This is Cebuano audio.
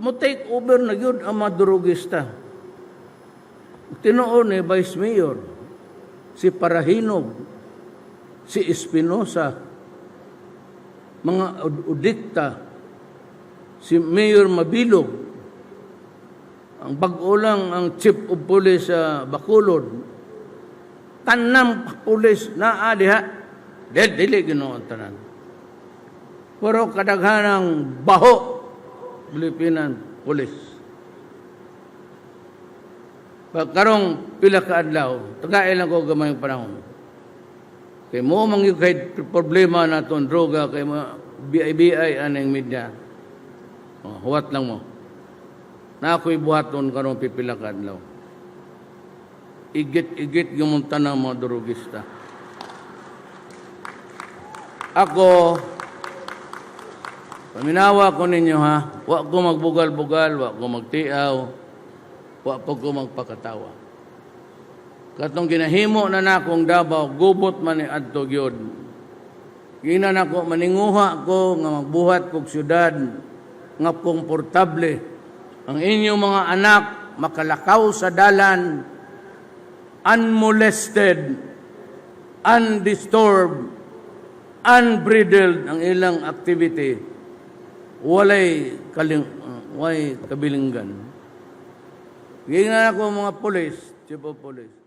Mo take over na gyud ang mga durugista. Tinuod ni Vice Mayor, si Parahinog, si Espinosa, mga Udikta, si Mayor Mabilog, ang bag-o lang ang Chief of Police sa Bacolod, tanang pulis naa diha, dili Ginoo ang tanan. Pero kadaghanang baho, Pilipinan Police. Karong pila ka adlaw, tagay lang ko gamay panahon. Kay mo man gyud kay problema na tong droga, kay mo BI-BI aning media. Oh, huwat lang mo. Na ako'y buhaton karong pipila ka adlaw. Igit-igit yung tanang mga durugista. Ako, paminawa ko ninyo ha, wa ko magbugal-bugal, wa ko magtiaw, wa po ko magpakatawa. Katong ginahimo na nakong Davao, gubot man ni adto gyud. Gina nako maninguha ko nga magbuhat kog syudad nga komportable. Ang inyong mga anak makalakaw sa dalan unmolested, undisturbed, unbridled ang ilang activity. Walay kabilinggan. Gina ako mga pulis, chief of police.